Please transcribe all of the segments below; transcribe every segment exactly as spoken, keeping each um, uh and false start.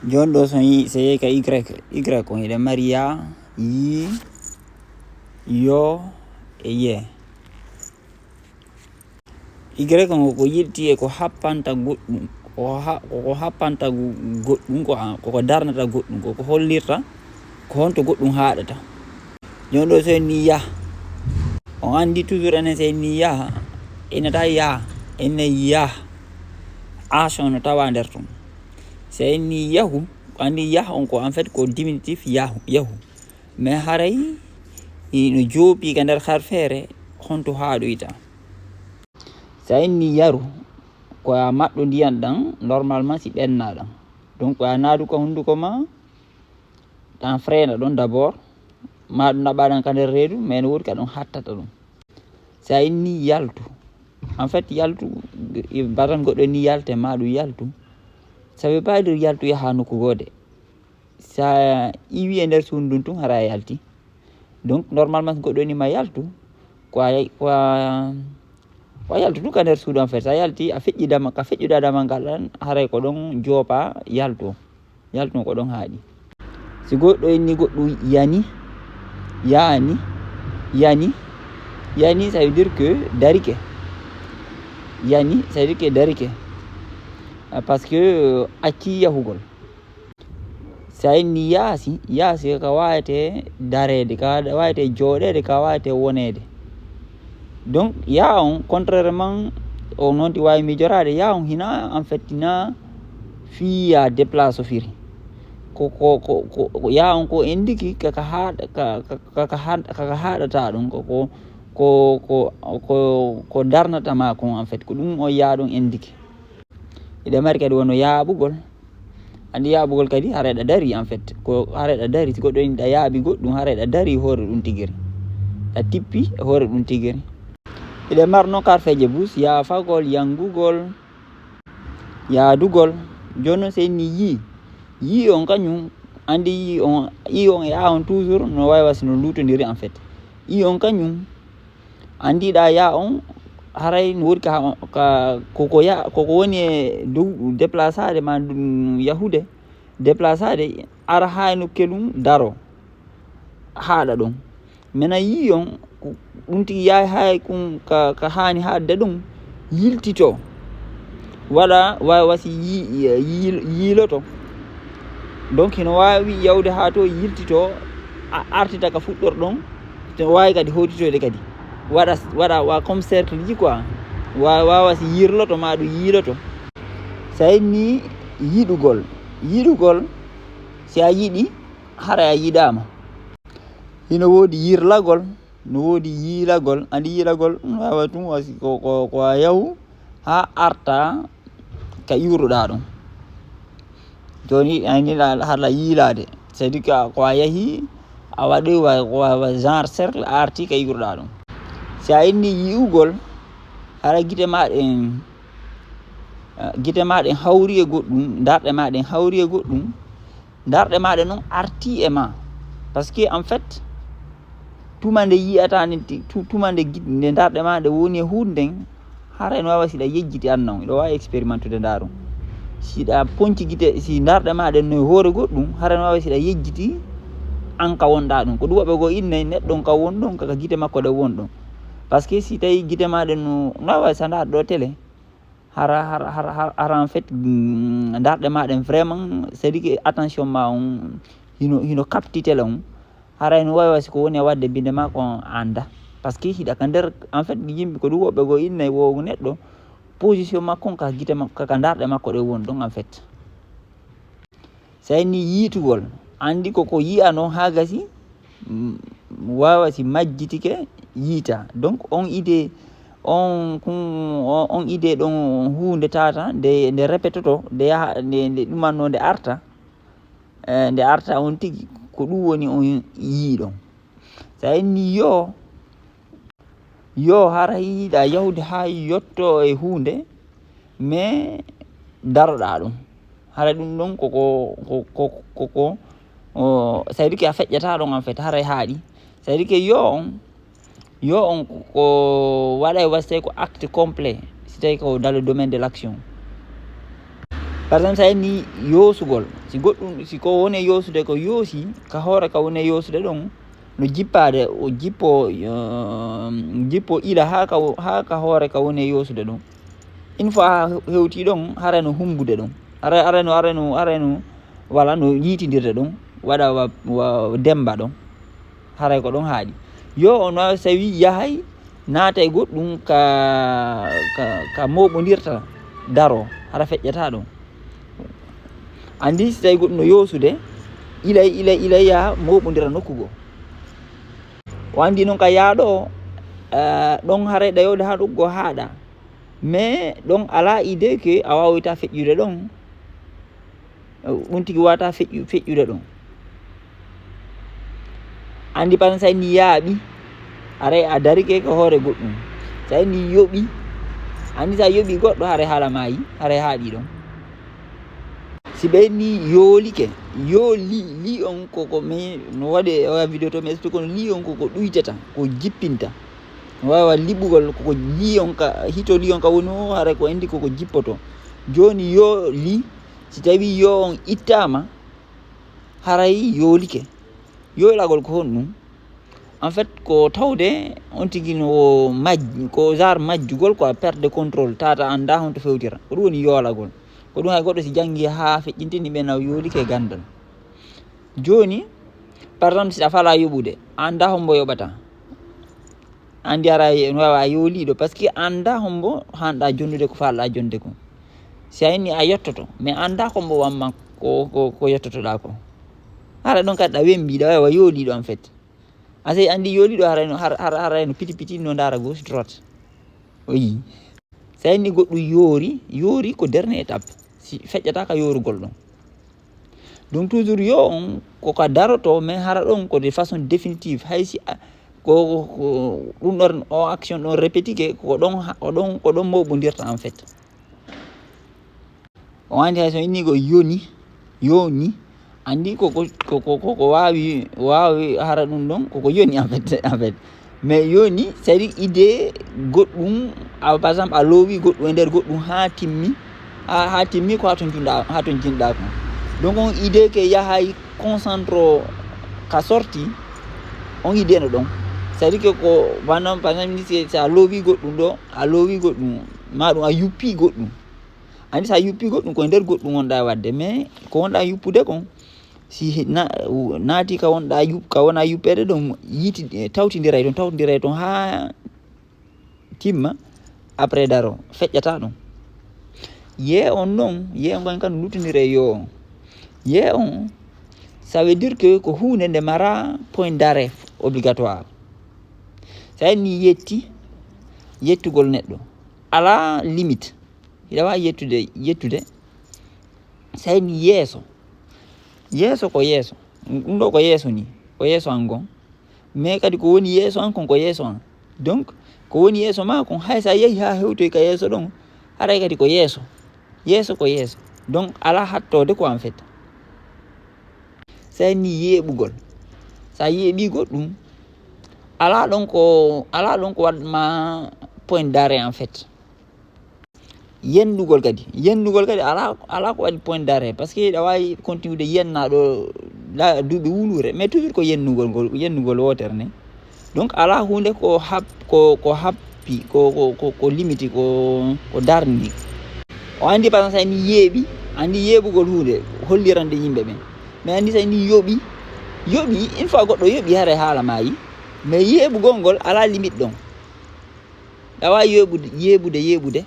Jooni ɗo so yi-, so yehi ka y, y on hiɗa mari ya, yi, yo, e ye. Y on ko, ko yilti e ko happanta goɗɗum, ko ha-, ko, ko happanta go-, goɗɗum, ko a-, ko, ko darnata goɗɗum, ko, ko hollirta ko honto goɗɗum haaɗata. Jooni ɗo so en ni yah, on anndi toujours enen so en ni yah, en nata yah, en ni yah. H on no tawa nder ton. So en ni yahu, ko anndi yah on ko en fait ko diminutif yahu, yahu. Mais haray ino joopi ka nder har feere, honto haaɗoyta. So en ni yaru, ko a maɗɗo ndiyan ɗan, normalement si ɓenna ɗan. Donc a naadu ka hunduko ma, ɗan freina ɗon d'abord, ma ɗum naɓa ɗan ka nder reedu, mais no woodi ka ɗum hattata ɗum. So a inni yaltu, en fait, yaltu, baɗan goɗɗo ni yalte ma ɗum yaltu. Ça veut pas dire yaltu yaha nokku goo de. So a iwi e nder suudu ndun tun, hara a yalti. Donc, normalement, so goɗɗo ni ma yaltu, ko a, ko a, ko a yaltu tun ka nder suudu, en fait. So a yalti, a feƴƴi dama-, ka feƴƴuɗa damal ngal ɗan, haray ko ɗon joopa yaltu. Yaltu ko ɗon haaɗi. Si goɗɗo inni goɗɗum yani, yaani, yani, yani, ça veut dire que darike. Yani, ça veut dire que darike. Ah, parce que, euh, acci yahugol. So a inni yaasi, yaasi ka waawete dareede, ka waawete jooɗeede, ka waawete woneede. Donc, yaa on, contrairement, o noon ti waawi miijoraade, yaa on hina, en fait, hina fii yaa déplace o firi. Ko, ko, ko, ko, ko yaa on ko endiki ka, ka haaɗ-, ka, ka, ka, ka haaɗ-, ka, ka haaɗata ɗum, ko, ko, ko, ko, ko, ko darnata ma kon, en fait, ko ɗum o yaa ɗum endiki. Hiɗa mari kadi wano yaaɓugol. Andi yaaɓugol kadi, hara eɗa dari, en fait. Ko hara eɗa dari, si goɗɗo ini ɗa yaaɓi goɗɗum, hara eɗa dari hoore ɗum tigiri. Ɗa tippi e hoore ɗum tigiri. Hiɗa mari noon karfeeje bus, yaafagol, yangugol, yaadugol. Jooni noon, so inni yii, yii on kañum, andi yii on, yii on e a on toujours, no wawi wasi no luutondiri, en fait. Yii on kañum, andiɗa yaa on, haray no woodi ka, ka, ko, ko ya, ko, ko woni e dow déplaçade ma ɗum yahude, déplaçade, ara haa e nokkel ɗum daro, haaɗa ɗon. Mena yii on, ko ɗum tigi yaay hay kun ka, ka haani haadde ɗum, yiltito. Waɗa, wa-, wasi yi-, yi-, yiiloto. Donc, hino waawi yawde haa to yiltito, a-, artita ka fuɗɗorɗon, to waawi kadi hotitoyde kadi. Waɗa, waɗa wa comme cercle ji quoi. Wa-, waawa si yirloto ma ɗum yiiloto. So a inni yiɗugol. Yiɗugol, si a yiɗi, hara a yiɗaama. Hino woodi yirlagol, no woodi yiilagol. Andi yiilagol, ɗum waawa tun wasi ko, ko, ko a yahu haa arta ka iwruɗaa ɗum. Jooni, a nani la-, hala yiilaade. C'est-à-dire que ko a yahi, a waɗi wa, wa, wa genre cercle, a arti ka iwruɗaa ɗum. Si a inni yi'ugol, hara gite ma ɗen, eh, gite ma ɗen hawri e goɗɗum, ndarɗe ma ɗen hawri e goɗɗum, ndarɗe ma ɗen non arti e ma. Parce que en fait, tuma nde yi'ata nde ti-, tu-, tuma nde gi-, nde ndarɗe ma ɗe woni e huude nden, hara ene waawi si ɗa yejjiti an non, iɗo waawi expérimentude ndaa ɗum. Si ɗa ponci gite, si ndarɗe ma ɗen no e hoore goɗɗum, hara ene waawi si ɗa yejjiti an ka wonɗa ɗum. Ko ɗum woɓɓe goo innay neɗɗo on ka won ɗon, ka, ka gite makko ɗen won ɗon. Parce que si tawi gite ma ɗen no, no waawi sa ndaar ɗo télé, hara, hara, hara, hara, hara en fait, mm, ndarɗe ma ɗen vraiment, c'est-à-dire que attention ma on hino, hino capti télé on. Haray no wawi wasi ko woni e wadde binde ma ko on anda. Parce que hiɗa ka nder, en fait, yimɓe ko ɗum woɓɓe goo innay wo neɗɗo position makko on ka gite makko, ka, ka ndarɗe makko ɗe woni ɗon, en fait. So a inni yiitugol, andi ko, ko yi'ano haa gasi, mm, wawa si majjitike yiita. Donc, on idée, on kun, on, on idée ɗon huunde tata, nde, nde répétoto, nde yaha, nde, nde ɗumanno, nde arta, eh, nde arta on tigi, ko ɗum woni on yii ɗon. So a inni yoo, yoo, hara yiɗa yahude haa yotto e huunde, mais daroɗaa ɗum. Hara ɗum ɗon ko, ko, ko, ko, ko, ko, o, c'est-à-dire que a feƴƴata ɗon, en fait, haray haaɗi. C'est-à-dire que yoo on, yoo on ko, ko waɗa e wasi tawi ko acte complet, si tawi ko dans le domaine de l'action. Par exemple, sa inni yoosugol, si goɗɗum, si ko woni e yoosude ko yoosi, ka hoore ka woni e yoosude ɗon, no jippaade, o jippo, eh, jippo ila haa ka, haa ka hoore ka woni e yoosude ɗon. Une fois hewti ɗon, haray no humbude ɗon. Haray, haray no, haray no, haray no, wala no yiitindirde ɗon, waɗa wa, wa demba ɗon. Haray ko ɗon haaɗi. Yo on waawi, so tawi yahay, naata e goɗɗum ka, ka, ka mooɓondirta, daro, hara feƴƴata ɗon. Anndi, so tawi goɗɗum no yoosude, ilay, ilay, ilay yaha mooɓondira nokku goo. O anndi noon ka yaaɗo, eh, ɗon haray ɗayoode haa ɗon goo haaɗa. Mais ɗon alaa idée que a waawata feƴƴude ɗon. Ɗum tigi waawata feƴƴu-, feƴƴude ɗon. Anndi, par exemple, sa inni yaaɓi, haray a darike ko hoore goɗɗum. Sa inni yoɓi, anndi, sa yoɓi goɗɗo, haray haala maayi, haray haaɗi ɗon. Si ɓe inni yoolike, yooli, li on ko, ko mi no waɗi e oya vidéo to, mi explique kono li on ko, ko ɗuytata, ko jippinta. No waawi wa liɓugol, ko, ko li on ka, hito li on ka woni o, haray ko anndi ko, ko jippoto. Jooni yooli, si tawi yo on ittaama, haray yoolike. Yoolagol ko honɗum? En fait, ko tawde on tigi no maj-, ko genre majjugol quoi, perte de contrôle, tata annda honto fewtira. Ko ɗum woni yoolagol. Ko ɗum hay goɗɗo si janngi haa feƴƴintini ɓe na yoolike ganndal. Jooni, par exemple, si a fala yoɓude, a annda hombo yoɓata. Anndi ara no waawi a yooliiɗo, parce que a annda hombo haanɗa jonnude ko faalɗa jonde ko. Si a inni a yottoto, mais a annda hombo wamma ko, ko, ko yottotoɗa ko. Hara ɗon kadi ɗa wembi, ɗa waawi wa yooliiɗo en fait. A sey anndi yooliiɗo haray no, har-, har-, haray no piti piti no ndaara gauche droite. O yii. Sa inni goɗɗum yoori, yoori ko dernier étape. Si feƴƴata ka yoorugol ɗon. Donc toujours yo on ko ka daroto, mais hara ɗon ko de façon définitive. Hay si a, ko, ko, ko ɗum ɗon o action ɗon répétike, ko ɗon ha-, ko ɗon, ko ɗon mooɓondirta en fait. O anndi hay so inni ko yoni, yoni, anndi ko, ko, ko, ko, ko, ko waawi, waawi hara ɗum ɗon, ko, ko yoni en fait, en fait. Mais yoni, c'est-à-dire idée goɗɗum, a, par exemple, a loowi goɗɗum e nder goɗɗum haa timmi, haa, haa timmi ko haa ton jinɗa, haa ton jinɗa ko. Donc on idée ke yahay concentre ka sorti, on idée no ɗon. C'est-à-dire que ko, par exemple, par exemple, si, si a loowi goɗɗum ɗo, a loowi goɗɗum, ma ɗum a yuppi goɗɗum. Anndi si a yuppi goɗɗum, ko e nder goɗɗum wonɗa e waɗde, mais ko wonɗa yuppude kon, si he-, na-, u-, naati ka wonɗa yup-, ka wona yuppeede ɗon, yiiti, eh, tawtindiray ton, tawtindiray ton haa timma, après daro, feƴƴata ɗum. Yee on noon, yee on kan lutondire yo on. Yee on, ça veut dire que ko huunde nde mara point d'arrêt obligatoire. Sa inni yetti, yettugol neɗɗo, alaa limite. Hiɗa waawi yettude, yettude. Sa inni yeeso. Yeeso ko yeeso. Ɗum ɗo ko yeeso ni. Ko yeeso an gon. Mais kadi ko woni yeeso an kon ko yeeso an. Donc, ko woni yeeso ma kon, hay sa yehi haa hewtoy ka yeeso ɗon, haray kadi ko yeeso. Yeeso ko yeeso. Donc, alaa hattoode ko en fait. Sa inni yeeɓugol. Sa yeeɓi goɗɗum, alaa ɗon ko, alaa ɗon ko waɗma point d'arrêt en fait. Yendugol kadi, yendugol kadi alaa, alaa ko waɗi point d'arrêt, parce que hiɗa waawi continude yenna ɗo la-, duuɓi wuluure, mais toujours ko yennugol ngol, yennugol wootere nde. Donc alaa huunde ko hap-, ko, ko happi, ko, ko, ko, ko limiti, ko, ko darni. O anndi par exemple, sa inni yeeɓi, anndi yeeɓugol huunde, hollirande yimɓe ɓen. Mais anndi sa inni yoɓi, yoɓi, une fois goɗɗo yoɓi, haray haala maayi. Mais yeeɓugol ngol alaa limite ɗon. Awa yeeɓude, yeeɓude, yeeɓude.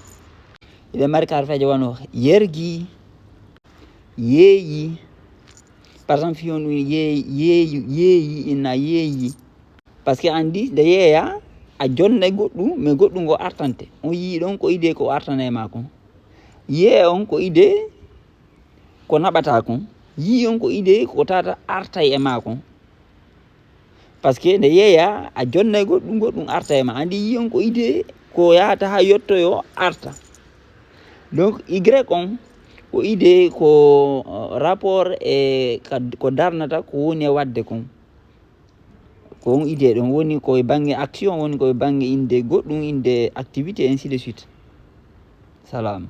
Eɗen mari ka harfeeje wano yergi, yeeyi. Par exemple, fii on ɗum yeeyi, yeeyi, yeeyi, inna yeeyi. Parce que anndi, nde yeeya, a jonnay goɗɗum, mais goɗɗum ngo artante. On yii ɗon ko idée ko artana e maa kon. Yee on ko idée ko naɓata kon. Yii on ko idée ko tata artay e maa kon. Parce que nde yeeya, a jonnay goɗɗum, goɗɗum arta e ma. Anndi yii on ko idée ko yahata haa yottoyo arta. Donc, Y on ko idée ko, euh, rapport e ka, ko darnata ko woni e waɗde kon. Ko on idée ɗon woni ko e bannge action, woni ko e bannge innde goɗɗum, innde activité, ainsi de suite. Salam.